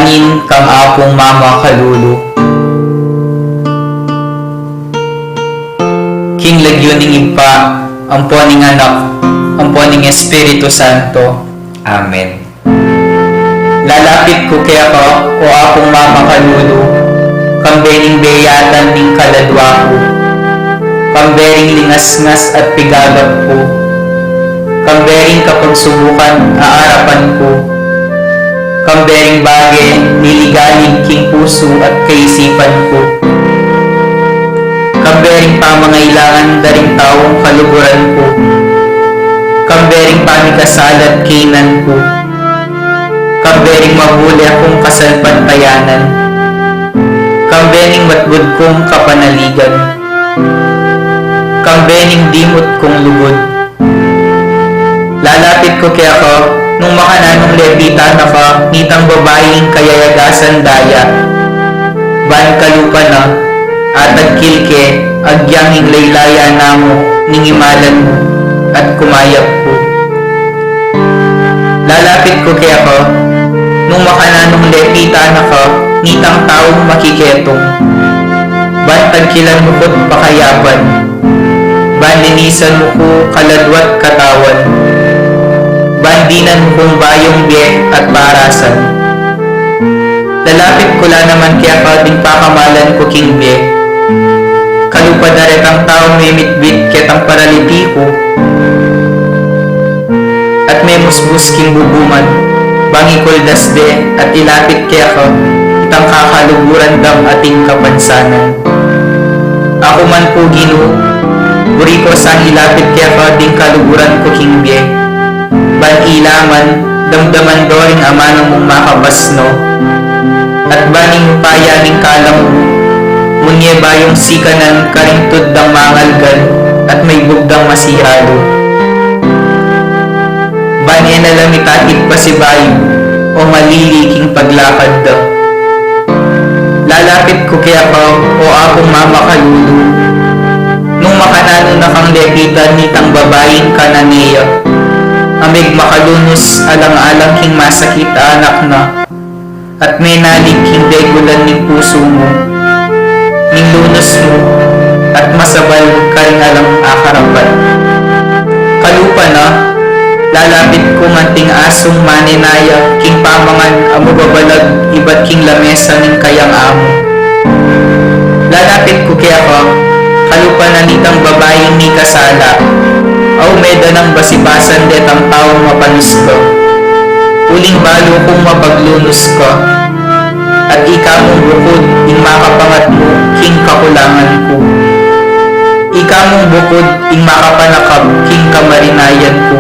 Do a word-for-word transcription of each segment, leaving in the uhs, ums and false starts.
Kang Apung Mama Kalulu. King lagyu ning Ibpa, ampo ning Anak, ampo ning Espiritu Santo. Amen. Lalapit ku keka, o Apung Mama Kalulu, kambe ning beyatan ning kaladwa ku, kambe ring lingasngas at pigagap ku, kambe ring kapagsubukan a arapan ku, kambe ring bage niligalig king pusu at kaisipan ku, kambe ring pamangailangan da ring taung kaluguran ku, kambe ring pamikasala at kaynan ku, kambe ring mabule kung kasalpantayanan, kambe ning matbud kung kapanaligan, kambe ning dimut kung lugud. Lalapit ku keka, nung makananung lepitan na ka nitang babaing kayayagasan daya. Ban kalupa na, atagkil ke, agyang ing laylayan na mu ning imalan mu, at kumayap ku. Lalapit ku keka, nung makananung lepitan na ka nitang taung makiketung. Ban tagkilan mu ku't pakayapan, ban linisan mu ku kaladwa't katawan, ban dinan mu kung bayung bie at parasan. Lalapit ku la naman keka ding pakamalan ku king bie. Kalupa da retang taung memitbit ketang paraliti ku at memusbus king bubuman, ban ikuldas de at ilapit keka itang kakaluguran dang ating kapansanan. Aku man pu, Ginu, buri ku sang ilapit keka ding kaluguran ku king bie, ban ila man damdaman do ring amanung mung makapasno, at ban ing upaya ning kalam mu, munye bayung sikanan karing tud dang mangalgan at maibug dang masihalu. Ban e na la mitakit pasibayu o malili king paglakad da. Lalapit ku keka, o Apung Mama Kalulu, nung makananu na kang lepitan nitang babaing Cananea, a megmakalunus alang-alang king masakit a anak na, at menalig king degulan ning pusu mu, ning lunus mu, at masabal karing alang akarapat. Kalupa na, lalapit kung anting asung manenaya king pamangan a mababalag ibat king lamesa ning kayang amu. Lalapit ku keka, kalupa na nitang babaing mikasala, a ume da nang basibasan detang taung mapanus ka. Uling balu kung mapaglunus ka, at ika mung bukud ing makapangatmu king kakulangan ku. Ika mung bukud ing makapanakap king kamarinayan ku.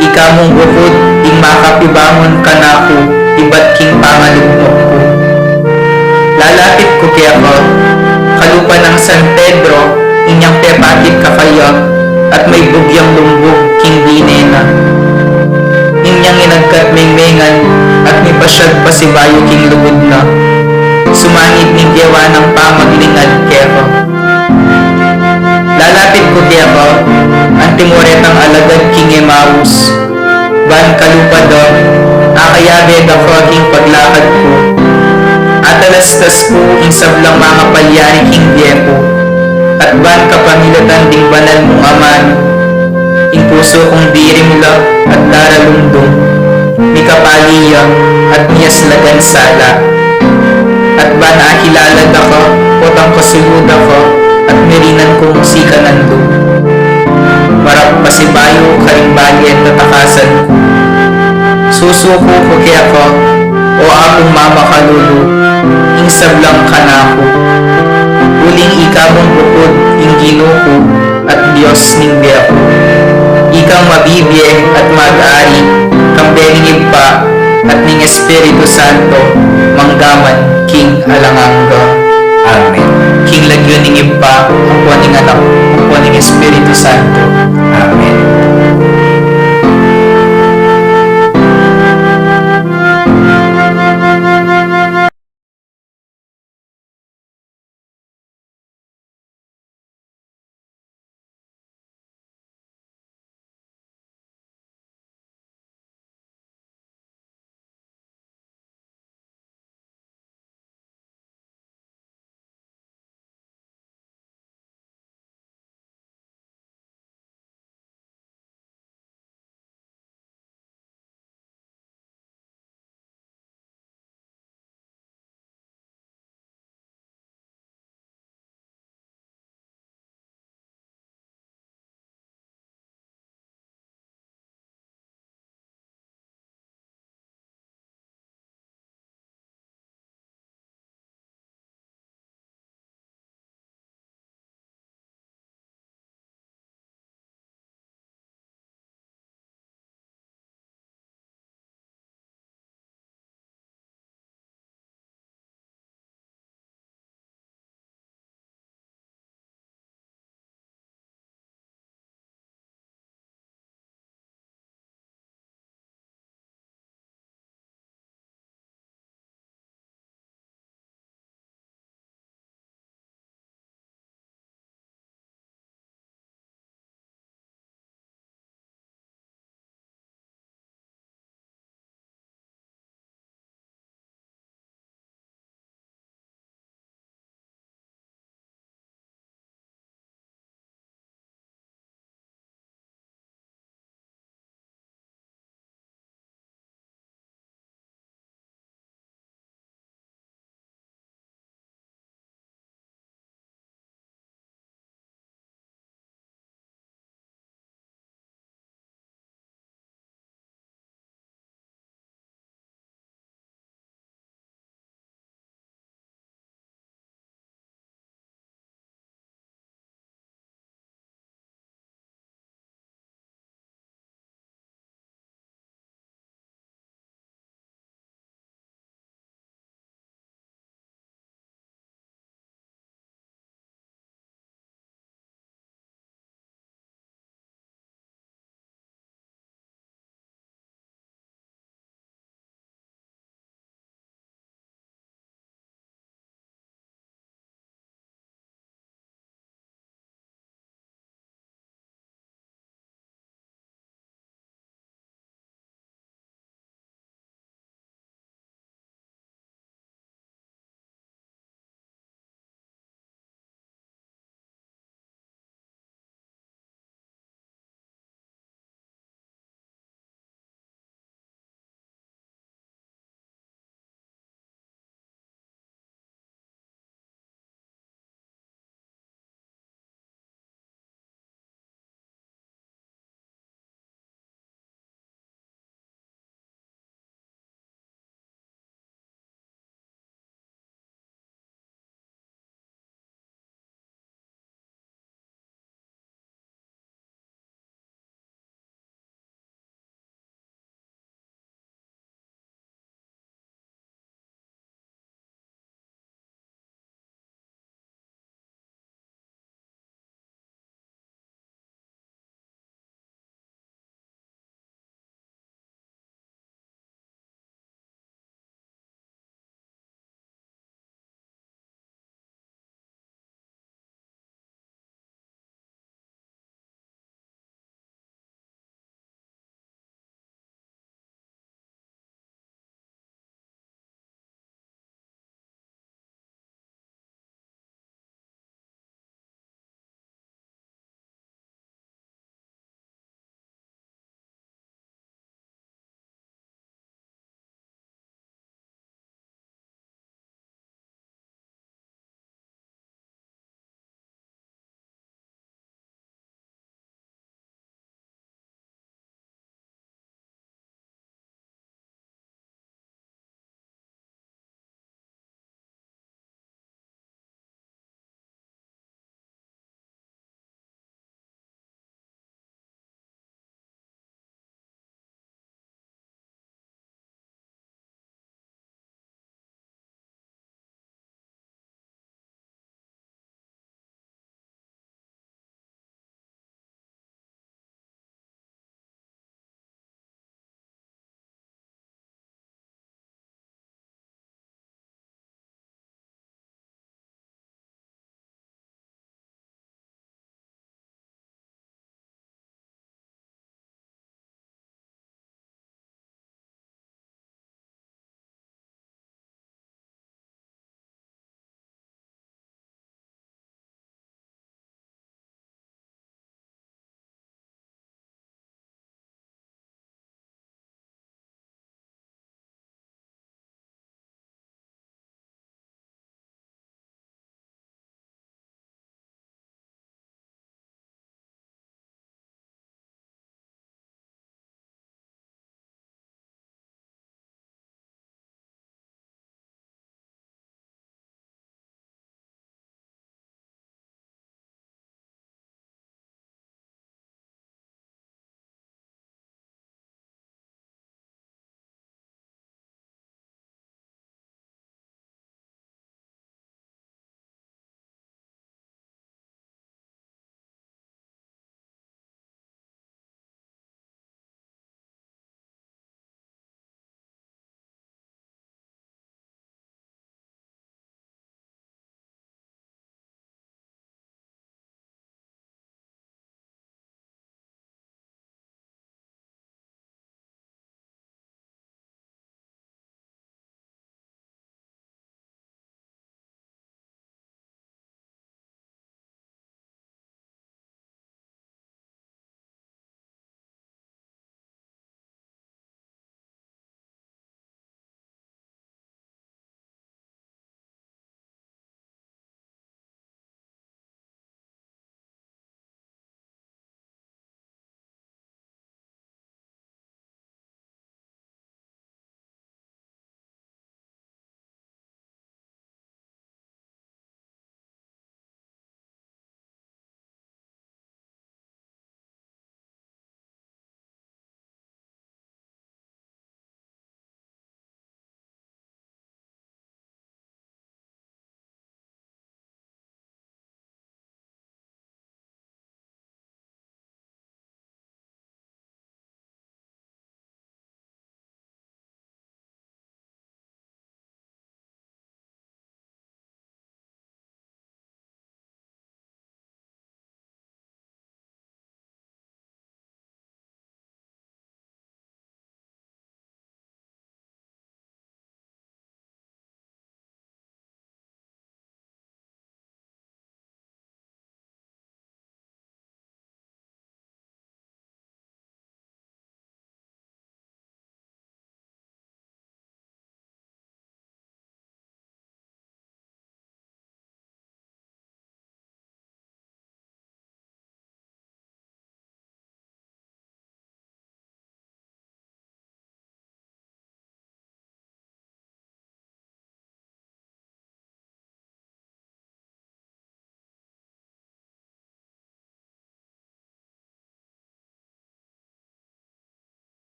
Ika mung bukud ing makapibangun kanaku ibat king pangalugmok ku. Lalapit ku keka, kalupa nang San Pedro, inyang pepakit kakaya, at maibug yang lumbug king bine na. Inyang inagkat mengmengan, at mipasyag pasibayu king lugud na. Sumangid ning gewa nang pamaglingad keka. Lalapit ku keka, antimo retang alagad king Emaus, ban kalupa da, akayabe da ka king paglakad ku. Atalastas ku ing sablang mangapalyari king bie ku, at ban kapamilatan ding banal mung amanu, ing pusu kung dirimla at daralumdum, mikapali ya at miyaslagan sala. At ban akilala da ka, potang kasuluda ka, at mirinan kung sikanan lub. Marap pasibayu karing bali at tatakasan ku. Susuku ku keka, o Apung Mama Kalulu, ing sablang kanaku. Uling ika mung bukud ing Ginu ku, at Dios ning bie ku. Ikang mabibie at mag-ari, kambe ning Ibpa, at ning Espiritu Santo, manggaman king alang angga. Amen. King lagyu ning Ibpa, ampo ning Anak, ampo ning Espiritu Santo. Amen.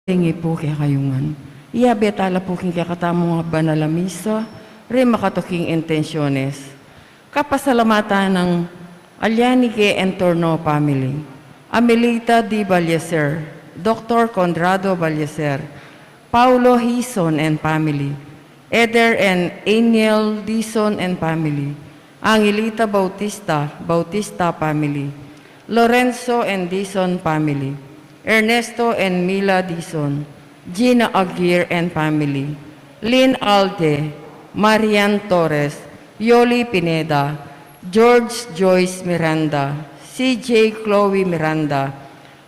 Tengi pu kekayu ngan. Iyabe tala pu king kekatamung banal a misa, ring makatuking intensyones. Kapasalamatan nang Alianige Entorno family, Amelita D. Ballieser, Doktor Conrado Ballieser, Paulo Hison and family, Eder and Aniel Dison and family, Angelita Bautista, Bautista family, Lorenzo and Dison family, Ernesto and Mila Dison, Gina Aguirre and family, Lynn Alde, Marian Torres, Yoli Pineda, George Joyce Miranda, C J Chloe Miranda,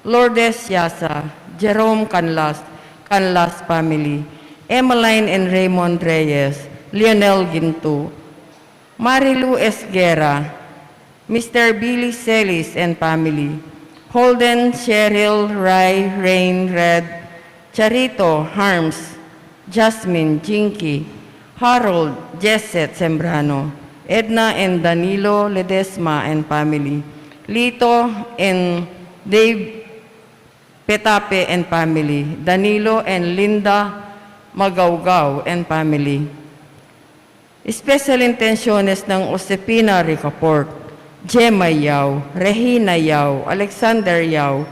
Lourdes Yasa, Jerome Canlas, Canlas family, Emmeline and Raymond Reyes, Lionel Gintu, Marilu Esguerra, Mister Billy Celis and family, Holden, Cheryl, Rai, Rain, Red, Charito, Harms, Jasmine, Jinky, Harold, Jesset Sembrano, Edna and Danilo Ledesma and family, Lito and Dave Petape and family, Danilo and Linda Magaugao and family. Special intenciones nang Josefina Ricafort, Gemma Yao, Regina Yao, Alexander Yao,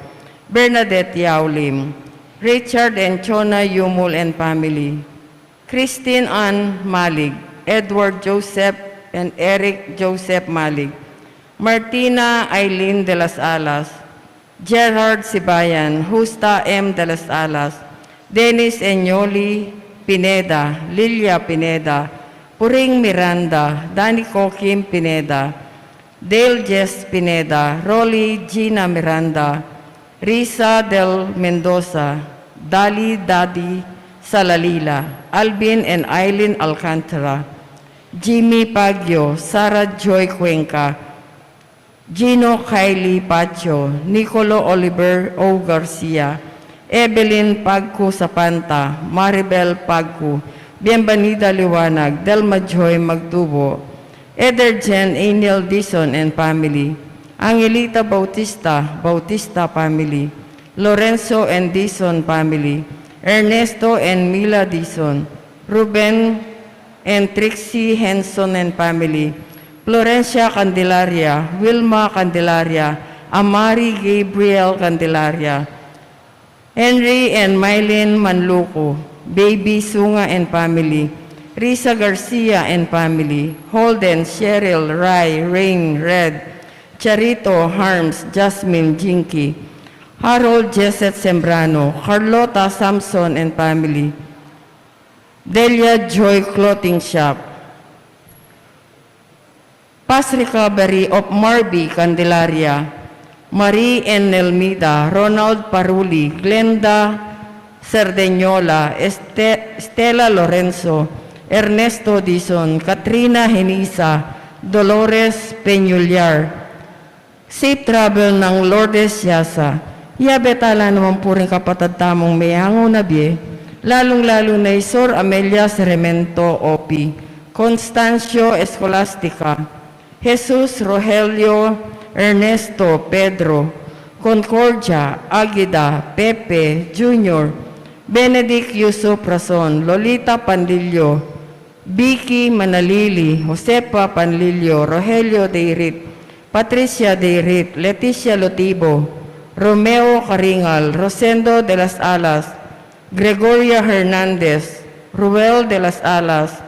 Bernadette Yao Lim, Richard and Chona Yumul and family, Christine Ann Malig, Edward Joseph and Eric Joseph Malig, Martina Aileen de las Alas, Gerard Sibayan, Justa M. de las Alas, Dennis Enyoli Pineda, Lilia Pineda, Puring Miranda, Danny Coquim Pineda, Dale Jess Pineda, Rolly Gina Miranda, Risa del Mendoza, Dali Daddy Salalila, Alvin and Eileen Alcantara, Jimmy Pagio, Sarah Joy Cuenca, Gino Kylie Pacho, Nicolo Oliver O. Garcia, Evelyn Pagcu Sapanta, Maribel Pagcu, Bienvenida Liwanag, Delma Joy Magtubo, Eder Jen Aniel Dison and family, Angelita Bautista, Bautista family, Lorenzo and Dison family, Ernesto and Mila Dison, Ruben and Trixie Henson and family, Florencia Candelaria, Wilma Candelaria, Amari Gabriel Candelaria, Henry and Mylene Manluco, Baby Sunga and family, Risa Garcia and family, Holden, Cheryl, Rai, Rain, Red, Charito, Harms, Jasmine, Jinky, Harold, Jesset Sembrano, Carlota Samson and family, Delia Joy Clothing Shop, Fast recovery of Marby Candelaria, Marie N. Nelmida, Ronald Paruli, Glenda Cerdeñola, Este-, Stella Lorenzo, Ernesto Dizon, Katrina Henisa, Dolores Peñuliar. Safe travel nang Lourdes Yasa. Iyabe tala naman pu ring kapatad tamung meyangu na bie, lalung-lalu na i Sor Amelia Seremento Opi, Constancio Escolastica, Jesus, Rogelio, Ernesto, Pedro, Concordia, Agida, Pepe, Junior, Benedict Yusuf Rason, Lolita Panlilio, Vicky Manalili, Josefa Panlilio, Rogelio Deirit, Patricia Deirit, Leticia Lotibo, Romeo Caringal, Rosendo de las Alas, Gregoria Hernandez, Ruel de las Alas,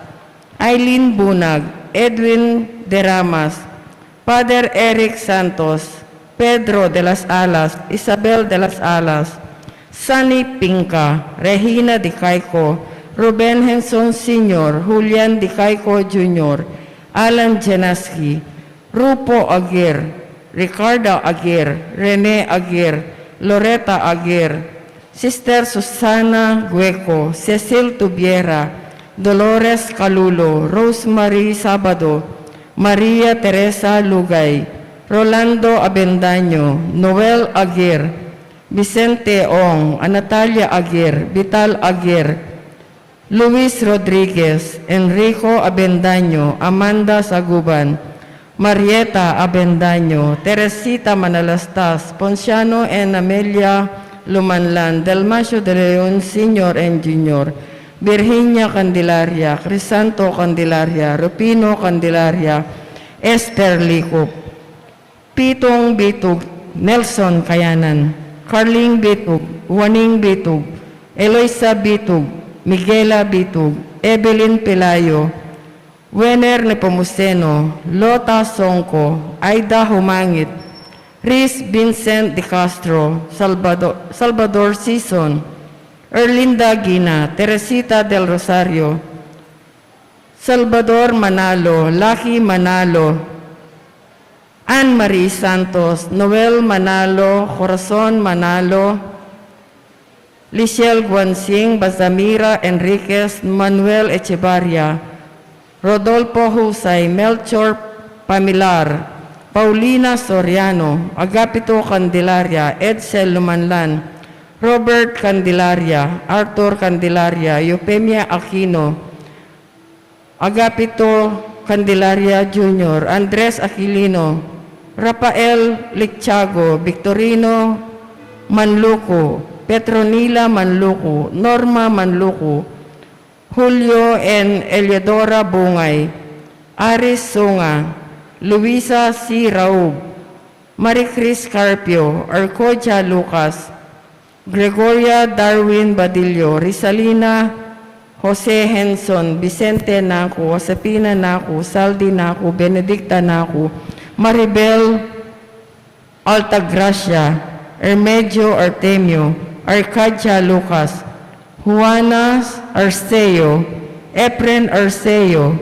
Aileen Bunag, Edwin Deramas, Father Eric Santos, Pedro de las Alas, Isabel de las Alas, Sunny Pinca, Regina Dicaico, Ruben Henson Senior, Julian Dicaico Junior, Alan Jenaski, Rupo Aguirre, Ricardo Aguirre, Rene Aguirre, Loretta Aguirre, Sister Susana Gueco, Cecil Tubiera, Dolores Calulo, Rosemary Sabado, Maria Teresa Lugay, Rolando Abendaño, Noel Aguirre, Vicente Ong, Anatalia Aguirre, Vital Aguirre, Luis Rodriguez, Enrico Abendaño, Amanda Saguban, Marieta Abendaño, Teresita Manalastas, Ponciano and Amelia Lumanlan, Dalmacio de Leon Senior and Junior, Virginia Candelaria, Crisanto Candelaria, Rufino Candelaria, Esther Licop, Pitong Bitug, Nelson Kayanan, Carling Bitug, Waning Bitug, Eloisa Bitug, Miguela Bitug, Evelyn Pelayo, Wener Nepomuceno, Lota Songco, Aida Humangit, Riz Vincent de Castro, Salvador, Salvador Sison, Erlinda Gina, Teresita del Rosario, Salvador Manalo, Lucky Manalo, Anne Marie Santos, Noel Manalo, Corazon Manalo, Lisiel Guansing, Bazamira Enriquez, Manuel Echevarria, Rodolfo Husay, Melchor Pamilar, Paulina Soriano, Agapito Candelaria, Edsel Lumanlan, Robert Candelaria, Arthur Candelaria, Eufemia Aquino, Agapito Candelaria Junior, Andres Aquilino, Rafael Lichago, Victorino Manluco, Petronila Manluco, Norma Manluco, Julio and Eleodora Bungay, Aris Sunga, Luisa C. Raub, Marie Chris Carpio, Arcodia Lucas, Gregoria Darwin Badillo, Risalina Jose Henson, Vicente Naku, Josefina Naku, Saldi Naku, Benedicta Naku, Maribel Altagracia, Hermedio Artemio, Arcadia Lucas, Juana Arceo, Efren Arceo,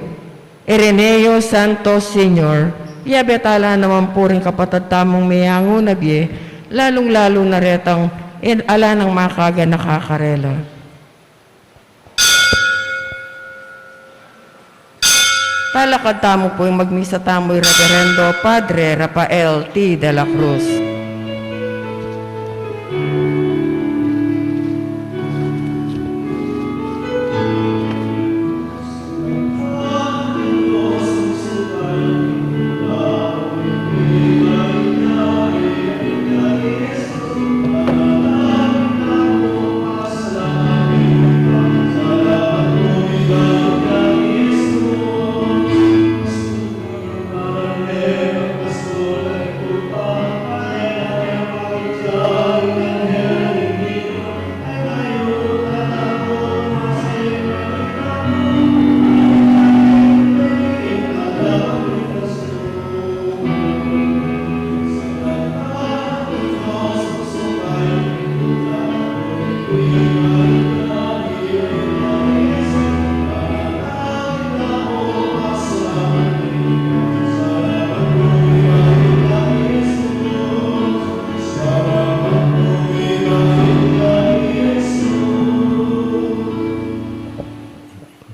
Ireneo Santos Senior. Yabe tala naman pu ring kapatad tamung meyangu na bie, lalung-lalu na retang in-, ala nang makaganaka karela. Talakad tamu pu ing magmisa tamu i Reverendo Padre Rafael T. de la Cruz.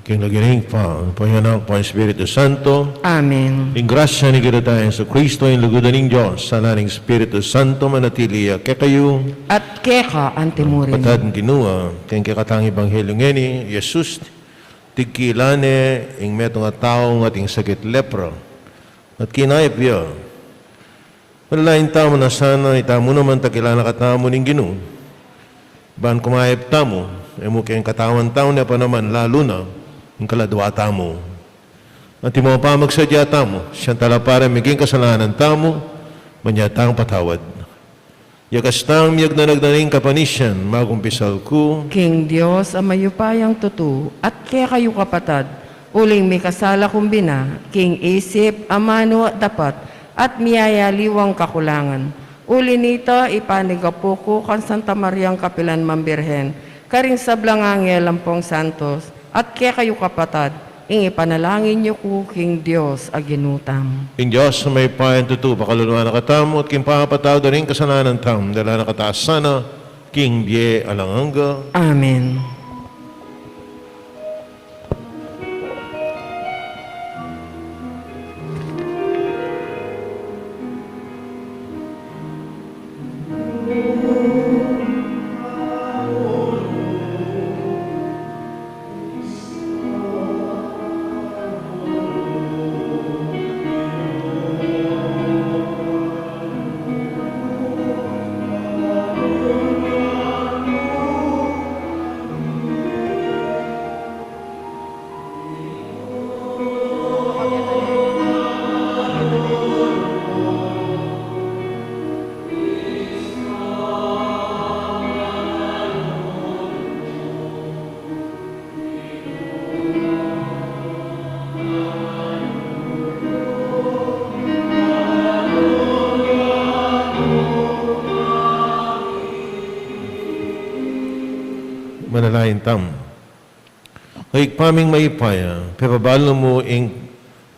King lagyu ning Ibpa, ampo ning Anak, ampo ning Espiritu Santo. Amen. Ing grasya ning Ginu tang Jesucristo, ing lugud ning Dios, sala ning Espiritu Santo, manatili ya kekayu. At keka antimurin. Patad ning Ginu, king kekatang ebanghelyu ngeni, i Jesus, tigkila ne ing metung a tau ating sakit lepra. At kinayap ya. Manalangin tamu na sana, itamu naman takila na katamu ning Ginu. Ban kumayap tamu, e mu king katawan tamu, ne pa naman lalu na, ing kaladua tamu. At ing mapamagsadya tamu, siyang talapare maging kasalanan tamu, manyad tang patawad. Yakas tang miyagdanag na ning kapanisian, magumpisal ku. King Dios a mayupayang tutu, at kekayu kapatad, uling mikasala kung bina, king isip, amanu at dapat, at miyayaliwang kakulangan. Uli nita, ipanigapu ku kang Santa Mariang kapilan man Birhen, karing sablang anghel ampong santos, at kekayu kapatad, ing ipanalangin yu ku king Dios a Ginu tamu. Ing Dios a mayupayang tutu, pakaluluan na katamu, at king pamapatawad da ring kasalanan tamu, dala na katamu sana king bie alang angga. Amen. Intam. O Ibpa ming mayupaya, pepabalu mu ing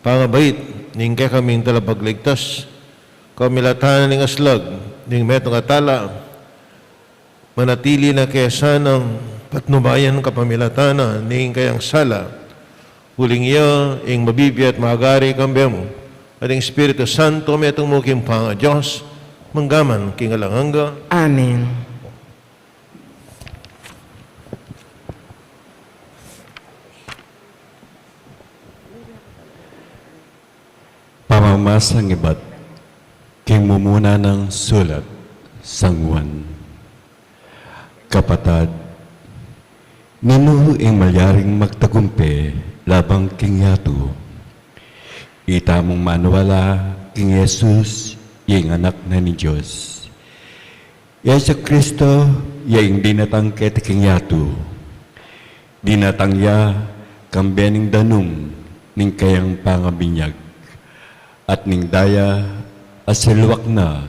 pangabait ning kekaming talapagligtas, kapamilatan ning aslag ning metung a tala, manatili na ke sanang patnubayan kapamilatan na ning kayang sala. Uling iya ing mabibie at magari kambe mu, at ing Espiritu Santo metung mu king pangaDios, mangga man king alang angga. Amen. Pamamasang ibat king mumuna nang sulat San Juan. Kapatad, ninu ing malyaring magtagumpe labang king yatu? Itamung maniwala king Jesus, ya ing Anak na ning Dios. I Jesucristo ya ing dinatang keti king yatu. Dinatang ya kambe ning danum ning kayang pangabinyag, at ning daya asiluak na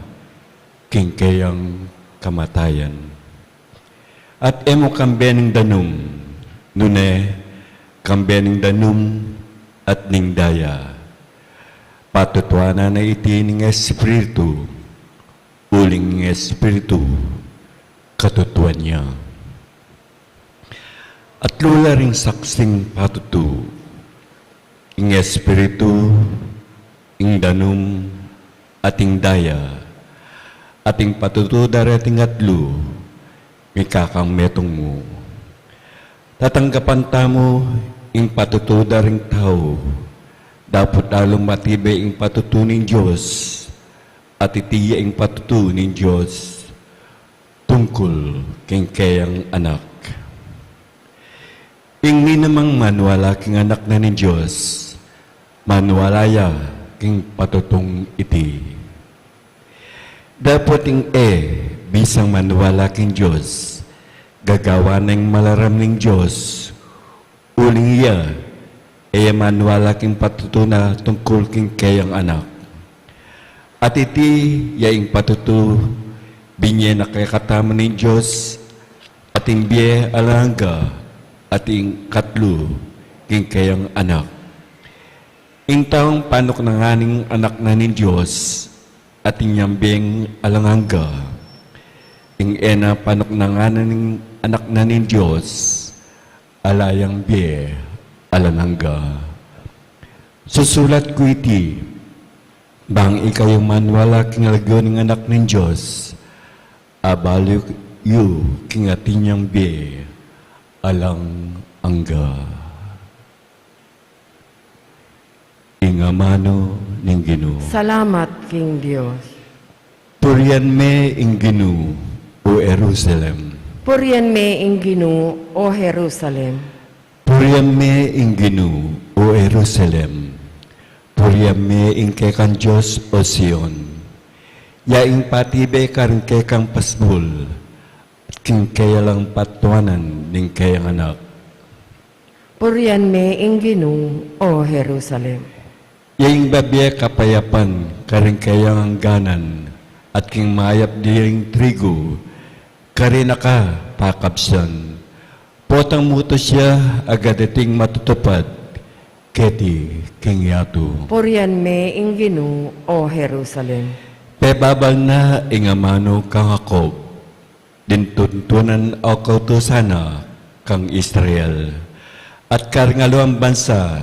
king kayang kamatayan. At e mu kambe ning danum, nune kambe ning danum at ning daya. Patutuanan na iti ning Espiritu, uling ing Espiritu katutuan ya. Atlu la ring saksing patutu, ing Espiritu, ing danum, at ing daya, at ing patutu da reting atlu, mikakang metung mu. Tatanggapan tamu ing patutu da ring tau, dapot lalung matibe ing patutu ning Dios, at iti ya ing patutu ning Dios tungkul king keyang Anak. Ing minamang maniwala king Anak na ning Dios, maniwala ya king patutung iti. Dapot ing e bisang maniwala king Dios, gagawan na ing malaram ning Dios, uling iya e ya maniwala king patutu na tungkul king keyang Anak. At iti ya ing patutu, binie na kekatamu ning Dios, at ing bie alang angga, at ing katlu king keyang Anak. Ing taung panuknangan ning Anak na ning Dios, at inyang bieng alang angga. Ing e na panuknangan ning Anak na ning Dios, ala yang bie alang angga. Susulat ku iti, bang ikayu maniwala king lagyu ning Anak ning Dios, abalu yu king atin yang bie alang angga. Ing amanu ning Ginu. Salamat king Dios. Purian me ing Ginu, o Jerusalem. Purian me ing Ginu, o Jerusalem. Purian me ing Ginu, o Jerusalem. Purian me ing kekang Dios, o Sion. Ya ing patibe karing kekang pasbul, at king keya lang patuanan ning keyang Anak. Purian me ing Ginu, o Jerusalem. Ya ing babie kapayapan karing keyang angganan, at king mayap ding trigu, karina ka pakabsan. Potang mutus ya agad iting matutupad keti king yatu. Purian me ing Ginu, o Jerusalem. Pebabal na ing amanu kang Jacob, ding tuntunan o kautusan na kang Israel. At karing aliwang bansa,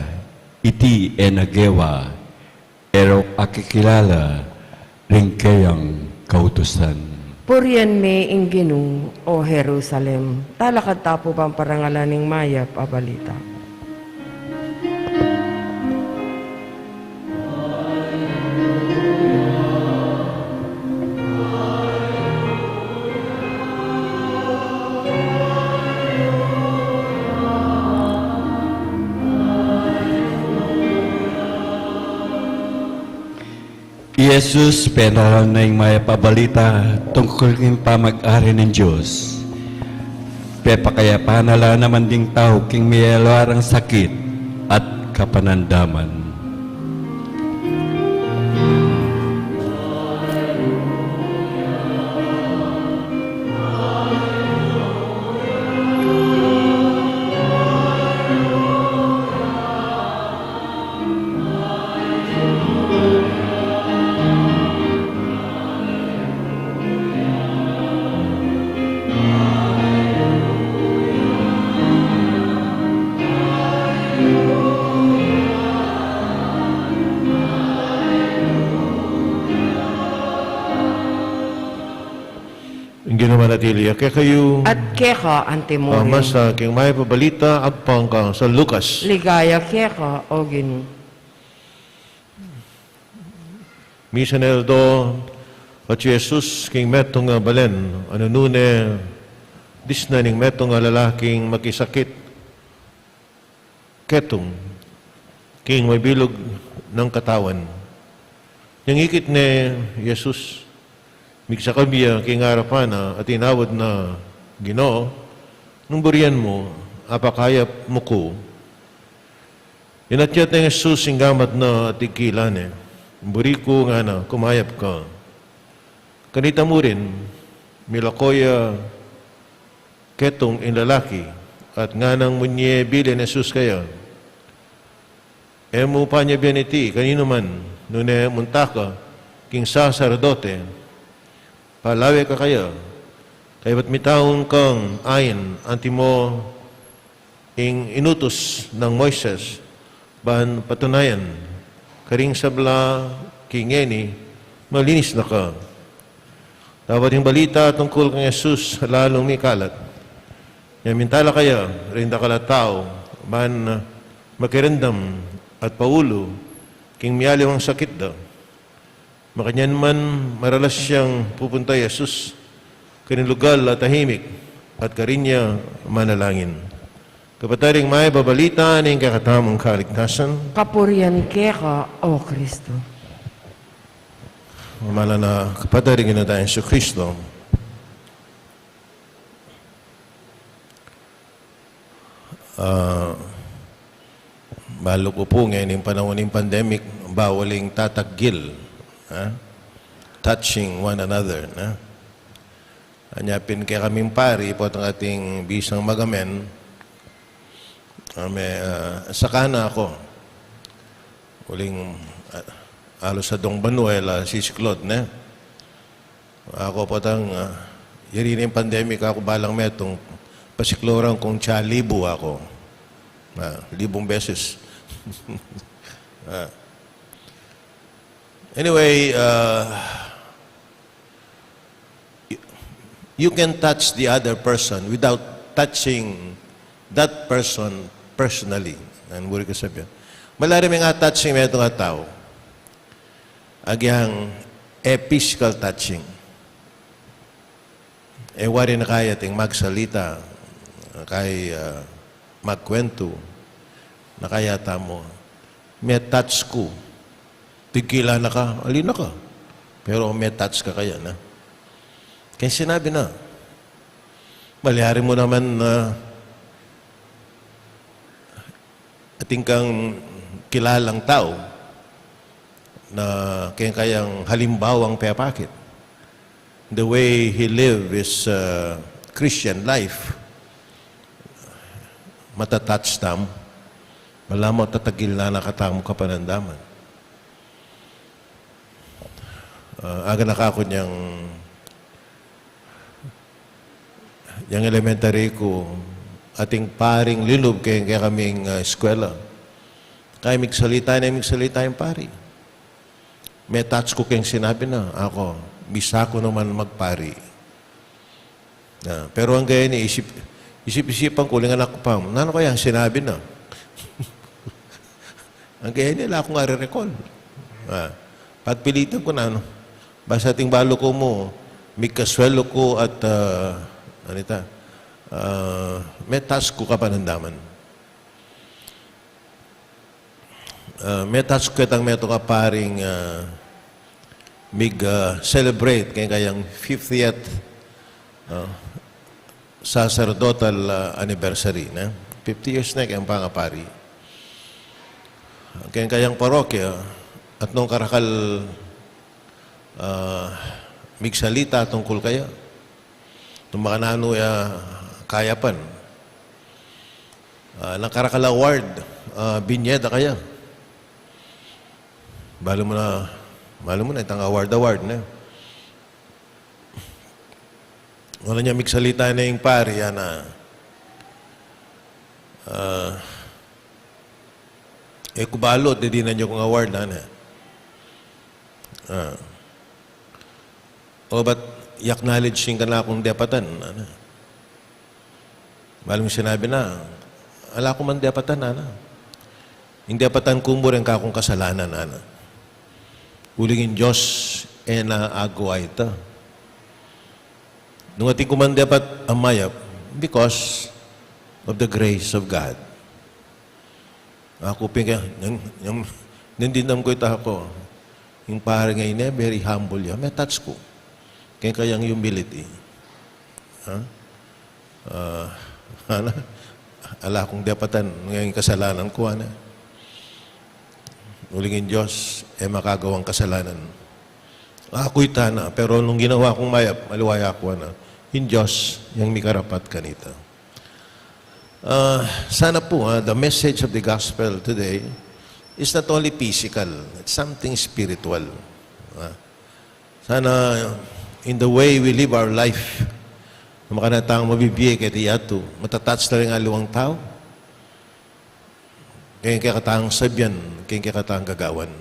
iti e na gewa, e ra akikilala ring keyang kautusan. Purian me ing Ginu, o Jerusalem. Talakad ta pu bang parangalan ing mayap a balita. I Jesus, penaralan na ing mayap a balita tungkul king pamag-ari ning Dios. Pepakayapan na la naman ding tau king miyaluarang sakit at kapanandaman. Ginu manatili ya kekayu. At keka antimurin. Pamasa king mayap a balita agpang kang San Lucas. Ligaya keka, O Ginu. Misan aldo, atyu i Jesus king metung a balen, a nune disnan ing metung a lalaking makisakit ketung king mabilug nang katawan. Nyang ikit ne i Jesus, migsakab ya king arapan na at inawad na, "Ginu, nung burian mu, apakayap mu ku." Inatyat neng Jesus ing gamat na at igkila ne, "Buri ku," ngana, "kumayap ka." Kanita murin, milako ya ketung ing lalaki, at nganang munye bilin Jesus kaya, "E mu panyabian iti kaninuman, nune munta ka king saserdote, palawe ka kaya, kaybat mitaun kang ain antimo ing inutus nang Moises, ban patunayan karing sabla king ngeni malinis na ka." Dapot ing balita tungkul kang Jesus lalung mikalat. Nya minta la kaya ring dakal a tau ban makiramdam at paulu king mialiwang sakit da. Makanyan man, maralas yang pupunta i Jesus karing lugal a tahimik at karin ya manalangin. Kapatad, ing mayap a balita ning kekatamung kaligtasan. Kapurian keka, O Kristo. Mamalan a kapatad ning Ginu tang Jesucristo. Ah, balu ku pu ngening panaun ning pandemic, bawal ing tatagil, ha? Touching one another, na? Anya pin kekaming pari, potang ating bisang mag-amen, ah, me, ah, sakana ku. Uling, ah, alos adwang banua e la sisiklud, ne? Aku potang, ah, yari ning pandemic aku balang metung, pasikluran kung tsa libu aku. Ah, libung beses. Ah. Anyway, ah, y-, you can touch the other person without touching that person personally. Nanu buri ku sabian? Malalam ing touching metung a tau. Agyang e physical touching. E wari na kaya ating magsalita, kaya, ah, magkwentu, na kaya tamu, me-touch ku. Pigkilala na ka, ali na ka. Pero me-touch ka kaya na. Kaya sinabi na, malyari mu naman na atin kang kilalang tau na keng kayang halimbawang pepakit. The way he live his, uh, Christian life, mata-touch tamu. Malalam tatagil na na katamu kapanandaman. Ah, aganaka ku nyang, nyang elementary ku, ating paring linub keng kekaming, ah, eskwela. Kaya migsalita na, migsalita ing pari. Me-touch ku keng sinabi na, aku, bisa ku naman magpari. Ah, pero angga ini, isip, isip-isipan ku, uling anak ku pa, nanu kaya ing sinabi na? Angga ini, ala kung are-recall. Ah, pagpilitan ku na, no? Basta ating balu ku mu, migkaswelu ku at, ah, ano ita, ah, me-touch ku kapanandaman. Ah, me-touch ku ketang metung a paring, ah, mig, ah, celebrate keng kayang fiftieth, ah, sacerdotal, ah, anniversary, ne? Fifty years na keng pangapari. Keng kayang parokya, at nung karakal, ah, migsalita tungkul kaya, nung makananu ya kayapan. Ah, nung karakal award, ah, binye da kaya. Balu mu na, balu mu na, itang award, award, ne? Ngana nya migsalita na ing pari, yana, ah, e ku balu, dinan yu kung award, ne? Ah. O, ba't i-acknowledge ing kanakung depatan, ana. Balu mung sinabi na, ala ku mang depatan, ana. Ing depatan ku mu reng kakung kasalanan, ana. Uling ing Dios e na agawa ita. Nung atin ku mang depat a mayap, because of the grace of God. Aku pin kaya, nung, nung, nung dinam ku ita ku, ing pari ngeni, very humble ya, me-touch ku. Keng kayang humility. Ha? Ah, ana, ala kung depatan, ngeni kasalanan ku, ana. Uling ing Dios, e makagawang kasalanan. Aku ita na, pero nung ginawa kung mayap, aliwa ya ku, ana. Ing Dios, yang mikarapat kanita. Ah, sana po, ah, the message of the gospel today is not only physical, it's something spiritual. Ah, sana in the way we live our life, makanatang mabibie keti yatu, mata-touch na ring aliwang tau, keng kekatang sabian, keng kekatang gagawan.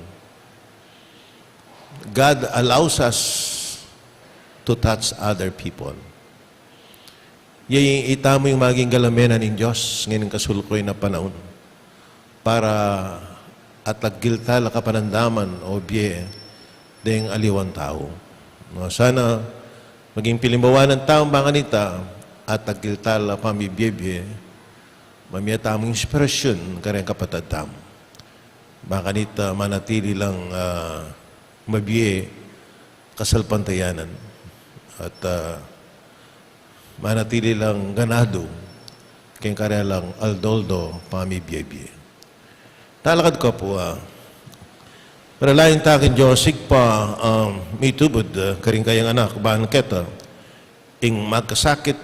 God allows us to touch other people. Itamu ing maging galame na ning Dios ngening kasulkuyan a panaun para atagil tala kapanandaman o bie deng aliwang tau. No, sana maging pilimbawan tamu bang kanita atagil tala pamibie-bie, mamie tamung inspirasyon kareng kapatad tamu. Bang kanita manatili lang, ah, mabie kasalpantayanan at, ah, manatili lang ganadu keng karelang aldo-aldo pamibie-bie. Talakad ka pu, ah. Para lain ta king Dios, Ibpa, ah, mitubud, ah, karing kayang anak, ban keta, ing magkasakit,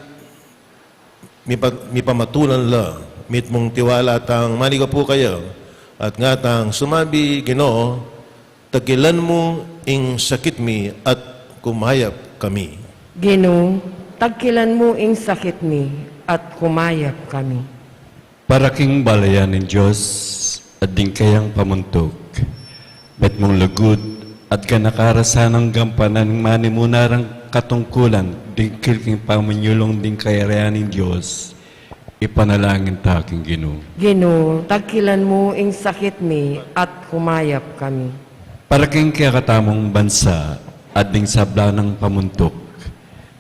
mipa-, mipamatulan la, mitmung tiwala tang manigapu kaya, at ngatang sumabi, Ginu, tagkilan mu ing sakit mi at kumayap kami. Ginu, tagkilan mu ing sakit mi at kumayap kami. Para king balayan ning Dios at ding kayang pamuntuk, mitmung lugud at ganaka ra sanang gampanan ing manimuna rang katungkulan dingkil king pamanyulung ding kayarian ning Dios, ipanalangin ta king Ginu. Ginu, tagkilan mu ing sakit mi at kumayap kami. Para king kekatamung bansa at ding sabla nang pamuntuk,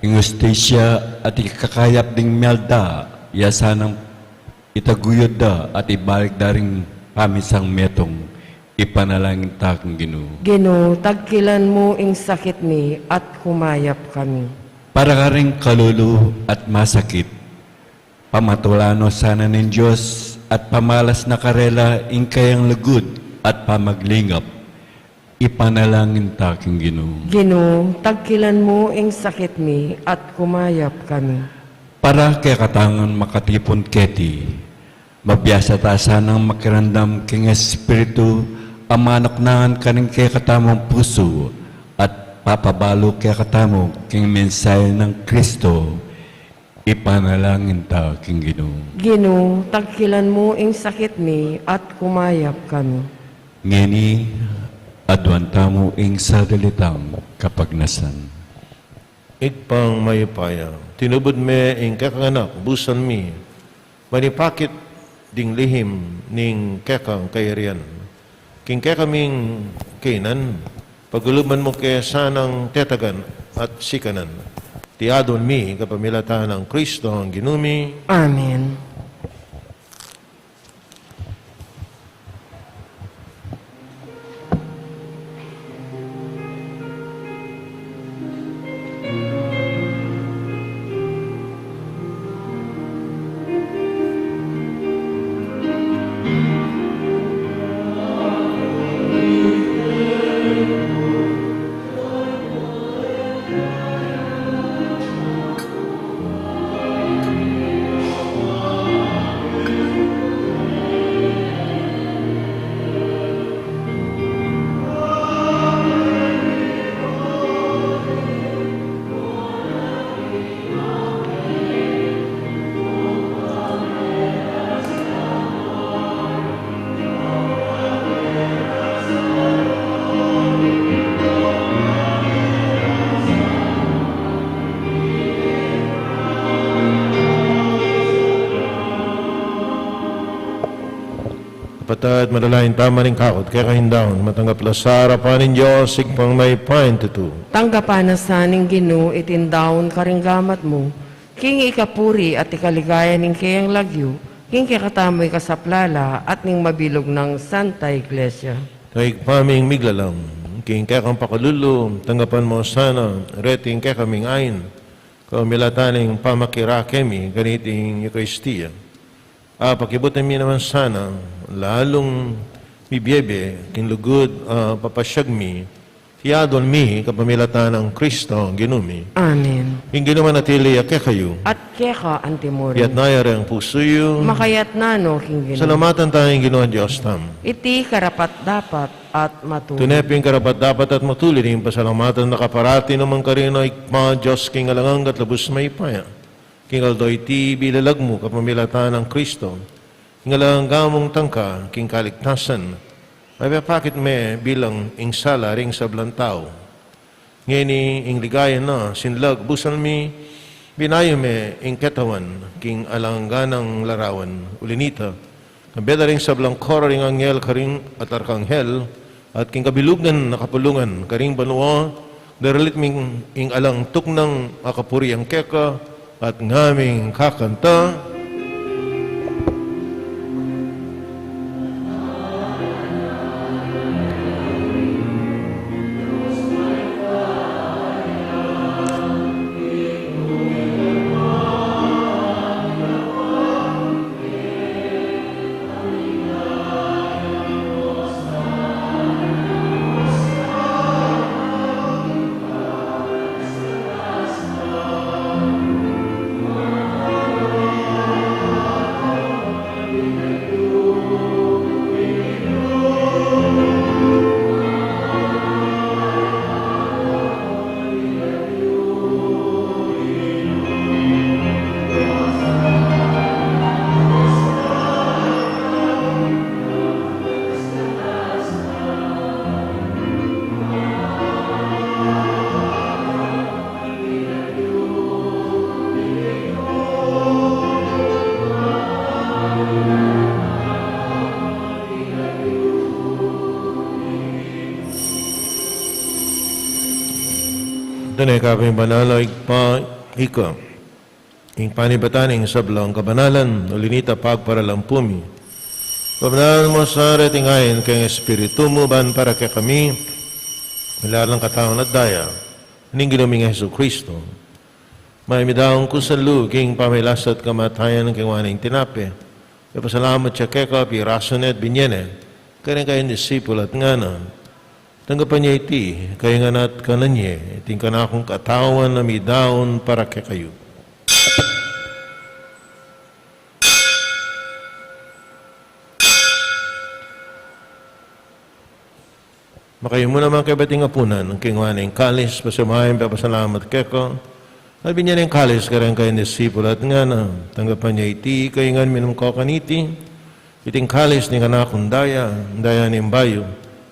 ing hustisya at ikakayap ding mialda, ya sanang itaguyud da at ibalik da ring pamisang metung, ipanalangin ta king Ginu. Ginu, tagkilan mu ing sakit mi at kumayap kami. Para karing kalulu at masakit, pamatulan no sana ning Dios at pamalas na karela ing kayang lugud at pamaglingap, ipanalangin ta king Ginu. Ginu, tagkilan mu ing sakit mi at kumayap kami. Para kekatang makatipun keti, mabiasa ta sanang makiramdam king Espiritu a manuknangan karing kekatamung pusu at papabalu kekatamu king mensahe nang Kristo, ipanalangin ta king Ginu. Ginu, tagkilan mu ing sakit mi at kumayap kami. Ngeni, aduan tamu ing sadalitang kapagnasan. Ibpang mayupaya, tinubud me ing kekang anak, busan mi, manipakit ding lihim ning kekang kayarian. King kekaming kainan, paguluban mu ke sanang tetagan at sikanan. Iti aduan mi kapamilatan nang Kristong Ginu mi. Amen. At manalangin tamu ring kakut keka ing daun, matanggap la sa arapan ning Dios, Ibpang mayupaya king tutu. Tanggapan na sa ning Ginu iting daun karing gamat mu, king ikapuri at ikaligaya ning keyang lagyu, king kekatamu ikasaplala at ning mabilug nang Santa Iglesia. Ibpa ming miglalang, king kekang pakalulu, tanggapan mu sana reting kekaming ain, kapamilatan ning pamakirake mi kaniting Eukaristia. Apakibutan mi naman sana lalung mibiebe king lugud a papasyag mi, fiadua mi kapamilatan nang Kristong Ginu mi. Amen. Ing Ginu manatili ya kekayu. At keka antimurin. Itas yu ring pusu yu. Makaitas no king Ginu. Salamatan taya ing Ginu a Dios tamu. Iti karapat-dapat at matulid. Tune pin karapat-dapat at matulid ing pasalamatan da ka parati nukarin man, Ibpa, Dios king alang angga at lubus mayupaya. King aldo iti, bilalag mu kapamilatan nang Kristo ing alang angga mung tangka king kaligtasan, mapapakit me bilang ing sala ring sablang tau. Ngeni ing ligaya na sinlag busal mi, binayu me ing ketawan king alang angga nang larawan. Uli nita, kambe da ring sablang koro ring anghel karing at arkanghel, at king kabilugan na kapulungan karing banua, daralit mi ing alang tuknang a kapurian keka, at ngaming kakanta. Tune ka pin banal, Ibpa, ika ing panibatan ning sablang kabanalan, uli nita pagparalan pu mi. Pabanalan mu sa reting ain king Espiritu mu, ban para kekami milalang katawan at daya ning Ginu ming Jesucristo. Mayap mi daun kusang lub king pamagkasakit at kamatayan, king wayang tinape, ipasalamat ya keka, pirasu ne at binie ne karing kayang disipul at ngana: Tanggapan ye iti kayu ngan at kanan ye, iti ing kanakung katawan a midaun para kekayu. Makayu mu naman kaybat king apunan, king wayang kalis, pasibayu ya ing pepasalamat keka, at binie ne ing kalis karing kayang disipul at ngana: Tanggapan ye iti kayu ngan, minum kayu kaniti, iti ing kalis ning kanakung daya, daya ning bayu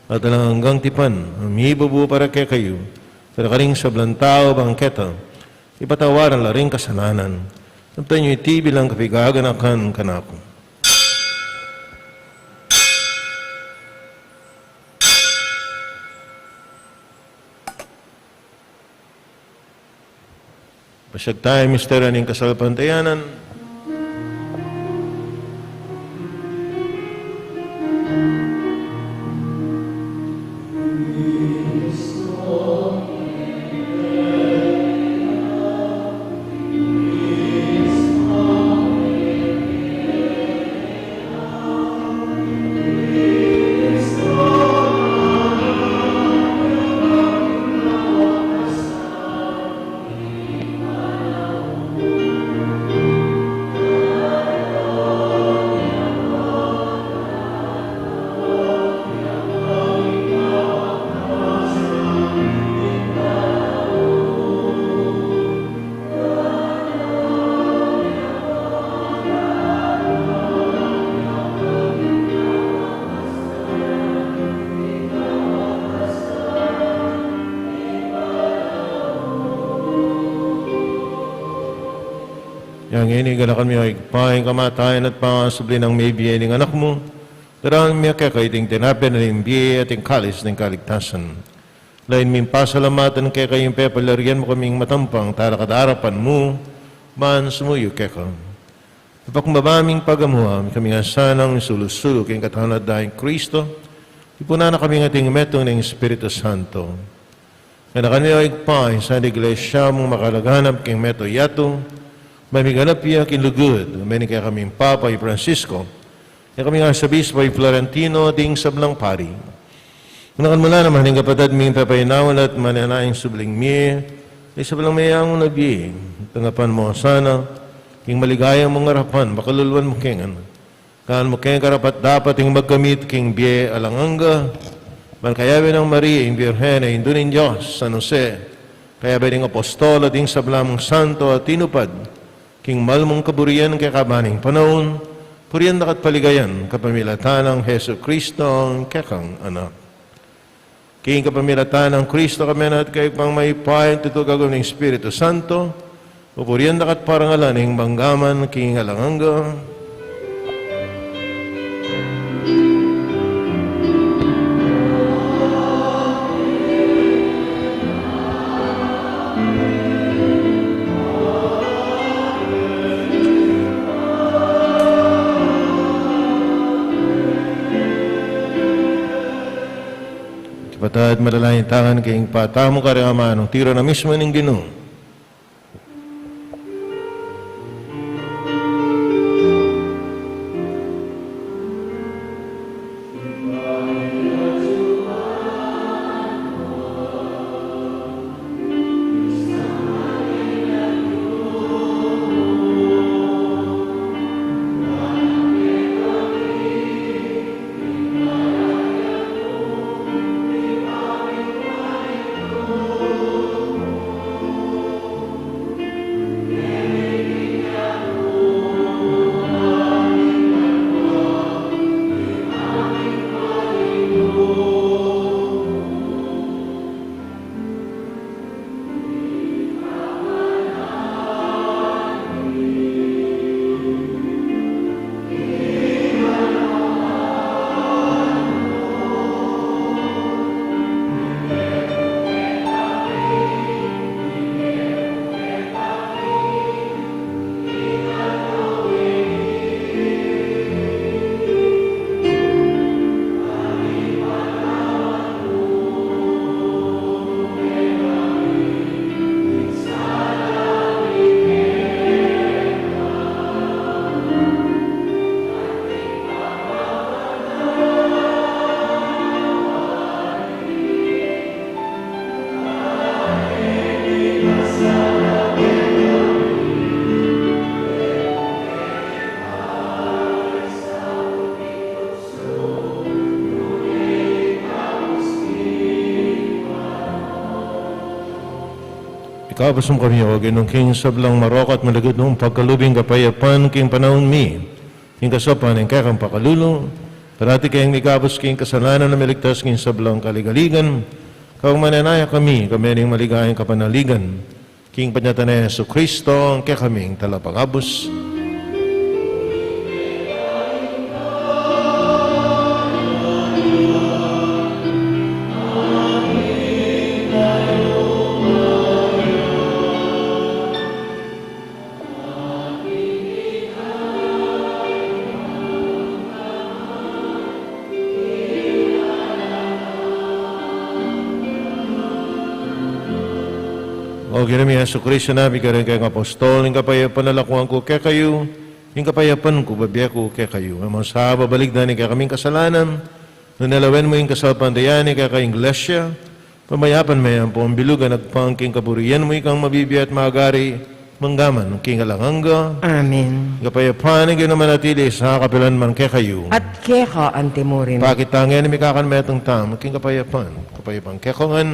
at alang anggang tipan, a mibubu para kekayu at karing sablang tau, ban keta ipatawad la ring kasalanan. Tanggap ye iti bilang kapaganakan kanaku. Pasyag taya ing misteryu ning kasalpantayanan. Yang ini, ganakan mi, O Ibpa, ing kamatayan at pangasubli nang mebie ning Anak mu, Daralin mi keka iting tinape ning bie at ing kalis ning kaligtasan. Lalu ming pasalamatan keka ing pepalyarian mu kaming matampang talakad king arapan mu ban sumuyu keka. Ipakbaba ming pagamu-amu, ikami ngan sanang misulu-sulu king katawan at daya nang Kristo, ipunan na kami ngan king metung ning Espiritu Santo. Ngana kami, o Ibpa, ing Santa Iglesia mung makalaganap king mabilug a yatu, mamiganap ya king lugud, meni kekaming Papa i Francisco, kekaming Arsobispo i Florentino, ding sablang pari. Ngana mu la naman ing kapatad ming pepainawa at manenaya king subling mie, ing sablang meangu na bie, tanggapan mu sana king maligaya mung arapan, pakalulu mu kami ngan. Gawang kami karapat-dapat ing magkamit king bie alang angga, ban kayabe nang Maria ing Birhen a Indu ning Dios, San Jose, kayabe ding apostol at ding sablang santo a tinupad king mal mung kaburian king kabang panaun, purian da ka at paligayan kapamilatan nang Jesucristo, ing kekang Anak. King kapamilatan nang Kristo, kami na at kayu pang mayupayang tutu, kagum ning Espiritu Santo, pupurian da ka at parangalan ning mangga man king alang angga. Kapatad, manalangin tamu king patamu karing amanung tiru na mismu ning Ginu. Ikabus mu kami, O Ginu, king sablang marok at malugud mung pagkalub ning kapayapan king panaun mi, king kasaupan ning kekang pakalulu, parati keng mikabus king kasalanan at miligtas king sablang kaligaligan, kayabe manenaya kami, kayabe ning maligayang kapanaligan, king panyatang nang Jesucristo, ing kekaming Talapagkabus. O Ginu mi Jesucristo, sinabi mu karing kekang apostol, ing kapayapan lakuan ku kekayu, ing kapayapan ku bibie ku kekayu. E mu sa babalikdan ing kekaming kasalanan, nune lawen mu ing kasaupan da ning kekang Iglesia, pamayapan me ampong bilug a agpang king kaburian mu, ikang mabibie at magari, mangga man king alang angga. Amen. Ing kapayapan ning Ginu manatili sa kapilan man kekayu. At keka anti mu rin. Pakit tamu ngan ing mikakanmetung tamu king kapayapan. Kapayapan kekayu ngan.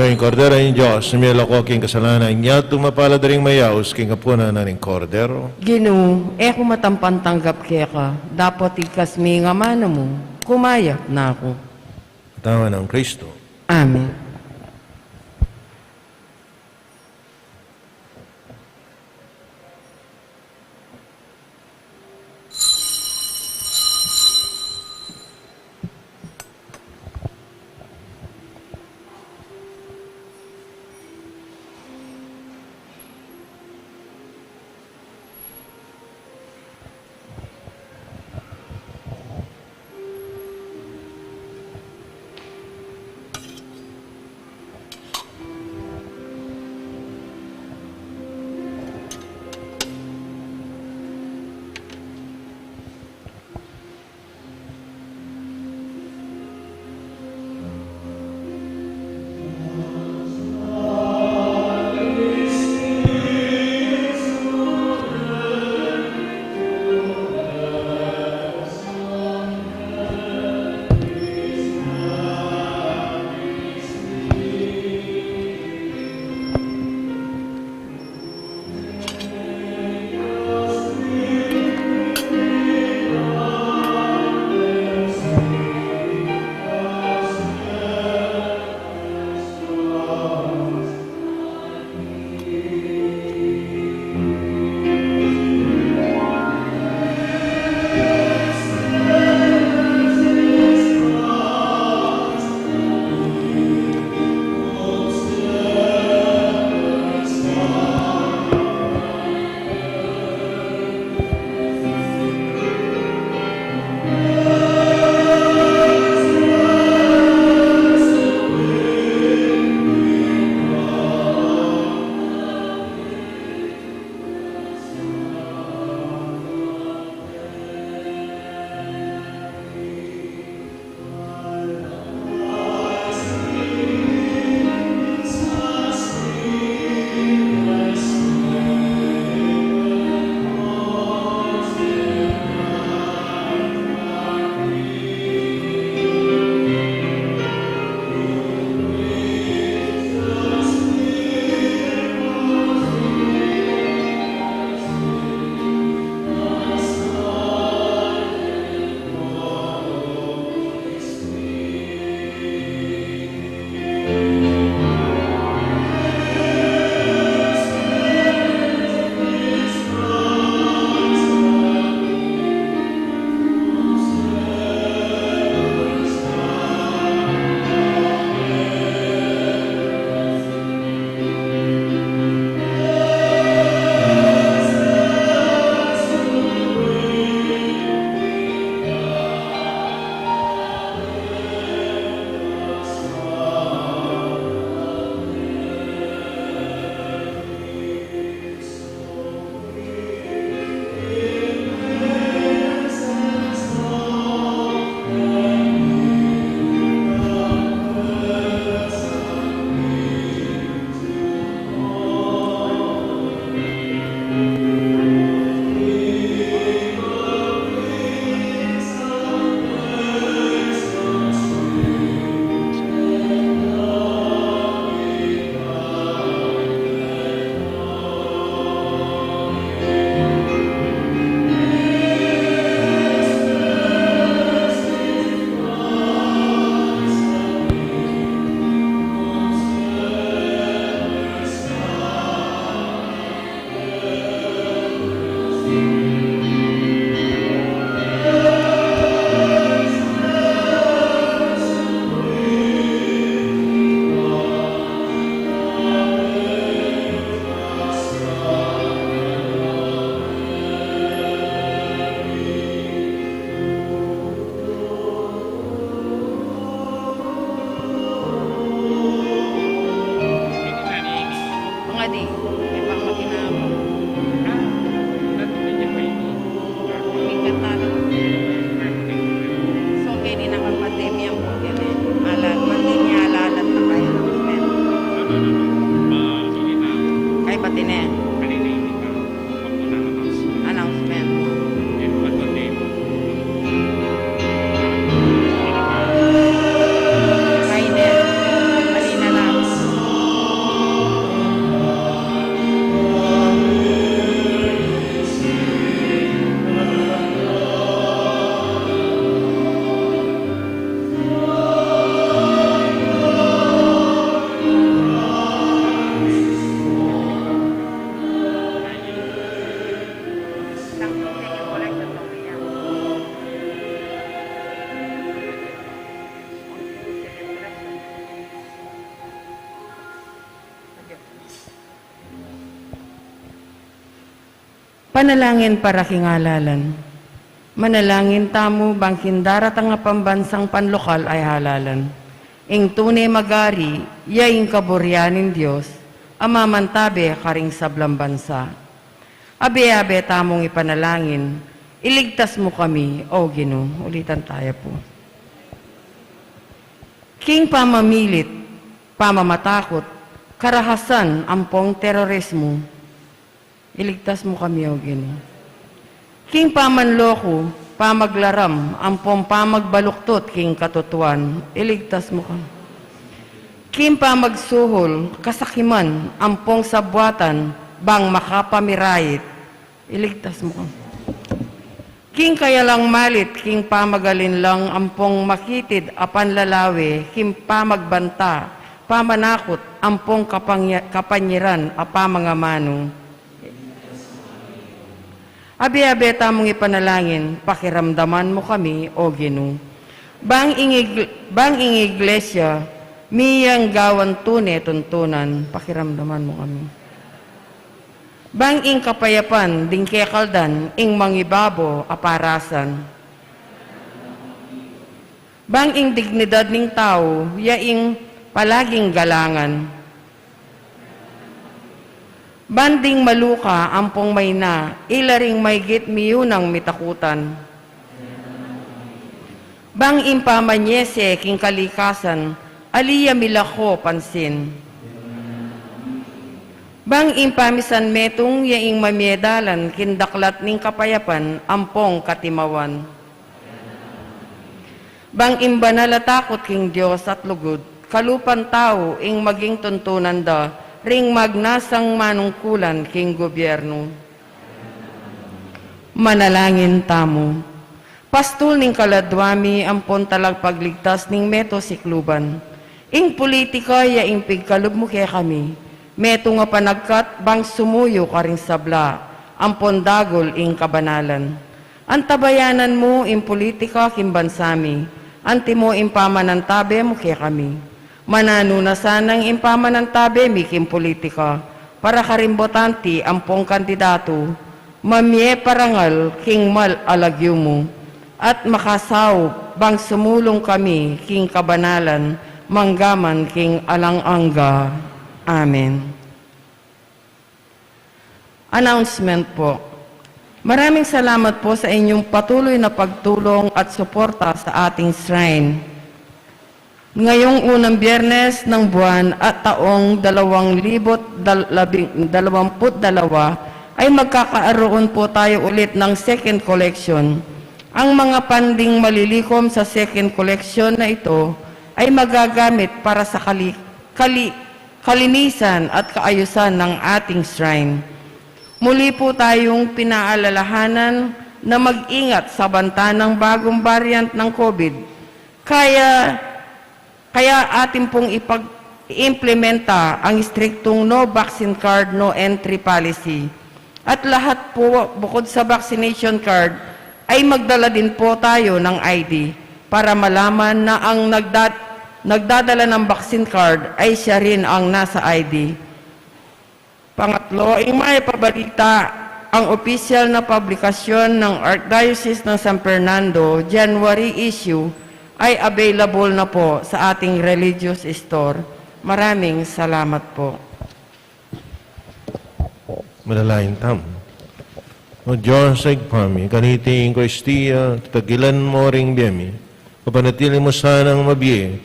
Ing Kordero ning Dios, a milalako king kasalanan ning yatu. Mapalad a ring mayaus king apunan ning Kordero. Ginu, e ku matampang tanggap keka, dapot igkas mu ing amanu mu, kumayap na ku. Katawan nang Kristo. Amen. Mangadi, e pa makinabang. Ing kanta na. So, keni na kang pandemya mu, keni. Ala, pandemya, ala, ala, na kaya na, men. Ay, pati na. Announcement. Ay, ne. Kanina na. Panalangin para king halalan. Manalangin tamu bang king daratang a pambansang panlokal a halalan, ing tune magari, ya ing kaburian ning Dios, a mamantabe karing sablang bansa. Abe-abe tamung ipanalangin, iligtas mu kami, O Ginu. Ulitan taya pu. King pamamilit, pamamatakut, karahasan ampong terorismu, iligtas mu kami, O Ginu. King pamanloku, pamaglaram ampong pamagbaluktut king katutuan, iligtas mu kami. King pamagsuhul, kasakiman ampong sabuatan bang makapamirayit, iligtas mu kami. King kayalang malit, king pamagalinlang ampong makitid a panlalawe, king pamagbanta, pamanakut ampong kapangya-, kapanyiran a pamangamanu. Abe-abe tamung ipanalangin, pakiramdaman mu kami, O Ginu. Bang ing ig-, bang ing Iglesia, miyang gawan tune tuntunan, pakiramdaman mu kami. Bang ing kapayapan ding kekaldan ing mangibabo a parasan. Bang ing dignidad ning tau, ya ing palaging galangan. Bang ding maluka ampong maina, ila ring maygit miyunang mitakutan. Bang ing pamanyese king kalikasan, ali ya milako pansin. Bang ing pamisan metung ya ing mamie dalan king daklat ning kapayapan ampong katimawan. Bang ing banal a takut king Dios at lugud, kalupan tau ing maging tuntunan da ring magnasang manungkulan king gobyernu. Manalangin tamu. Pastul ning kaladwa mi ampon talagpagligtas ning meto sikluban. Ing pulitika ya ing pigkalub mu kekami, metung a panagkat bang sumuyu karing sabla, ampon dagul ing kabanalan. Antabayanan mu ing pulitika king bansa mi, antimo ing pamanantabe mu kekami. Mananu na sanang ing pamanantabe mi king pulitika, para karing botante ampong kandidatu, mamie parangal king mal a lagyu mu, at makasaup bang sumulung kami king kabanalan, manggaman king alang angga. Amen. Announcement po. Maraming salamat po sa inyong patuloy na pagtulong at suporta sa ating shrine. Ngayong unang Biyernes ng buwan at taong dalawang libo't dal-, labing, dalawamput dalawa ay magkakaroon po tayo ulit ng second collection. Ang mga panding malilikom sa second collection na ito ay magagamit para sa kali-, kali-, kalinisan at kaayusan ng ating shrine. Muli po tayong pinaalalahanan na mag-ingat sa banta ng bagong variant ng COVID. Kaya, kaya atin pong ipag-implementa ang istriktong no vaccine card, no entry policy. At lahat po, bukod sa vaccination card, ay magdala din po tayo ng I D para malaman na ang nagda-, nagdadala ng vaccine card ay siya rin ang nasa I D. Pangatlo, ing maipabalita, ang opisyal na publikasyon ng Archdiocese ng San Fernando, January issue, ay available na po sa ating religious store. Maraming salamat po. Manalangin tamu. O Dios a Ibpa mi, kaniting Eukaristia, tatagilan mu ring bie mi. Papanatili mu sanang mabie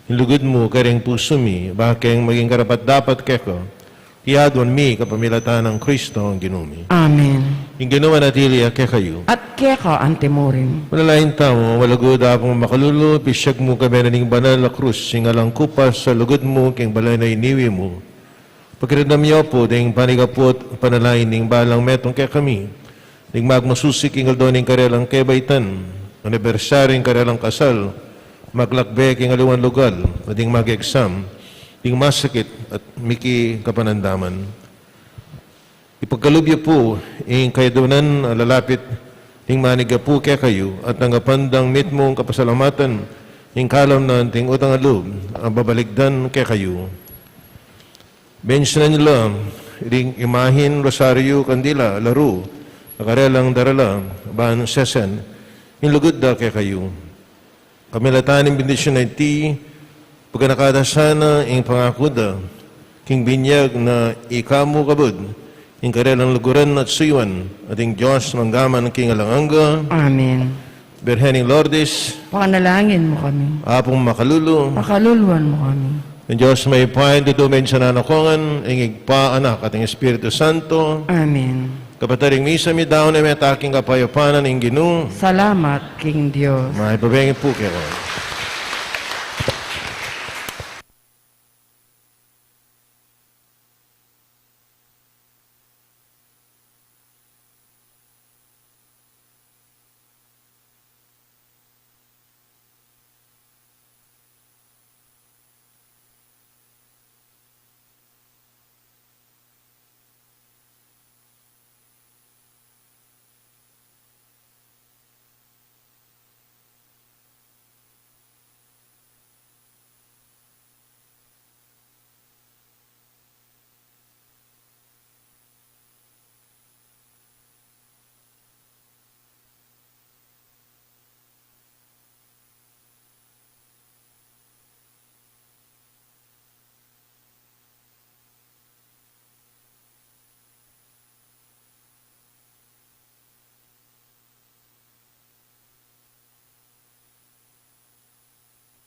ing lugud mu karing pusu mi, bakeng maging karapat-dapat keka. Iti aduan mi kapamilatan nang Kristong Ginu mi. Amen. Ing Ginu manatili ya kekayu. At keka antimurin. Manalangin tamu, malugud Apung makalulu, pisyag mu kami na ning banal a krus, ing alang kupas a lugud mu, king balen a iniwi mu. Pakiramdam yu pu ding panyawad at panalangin ning balang metung kekami, ding magmasusi king aldo ning karelang kebaitan, anibersaryu ning karelang kasal, maglakbe king aliwang lugal, at ding mag-exam, ding masakit at miki kapanandaman. Ipagkalub yu pu ing kayadwanan a lalapit ding manigyapu kekayu, at tanggapan dang mitmung kapasalamatan ing kalamnan ding utang a lub a babalikdan kekayu. Bensinan yu la ring imahen, rosaryu, kandila, laru, karelang darala, ban sesen ing lugud da kekayu. Kamilatan ning bendisyun a iti, pagkanakada sana ing pangaku da king binyag na ika mu kabud ing karelang luguran at suyuan, at ing Dios mangga man king alang angga. Amen. Birhen ning Lourdes, panalangin mu kami. Apung makalulu, pakaluluan mu kami. Ing Dios mayupaya, tutu mensa na nakongan, ing Ibpa, Anak, at ing Espiritu Santo. Amen. Kapatad, ing misa mi daun na, mete king kapayapan ning Ginu. Salamat king Dios. Maipabeng pu kekayu.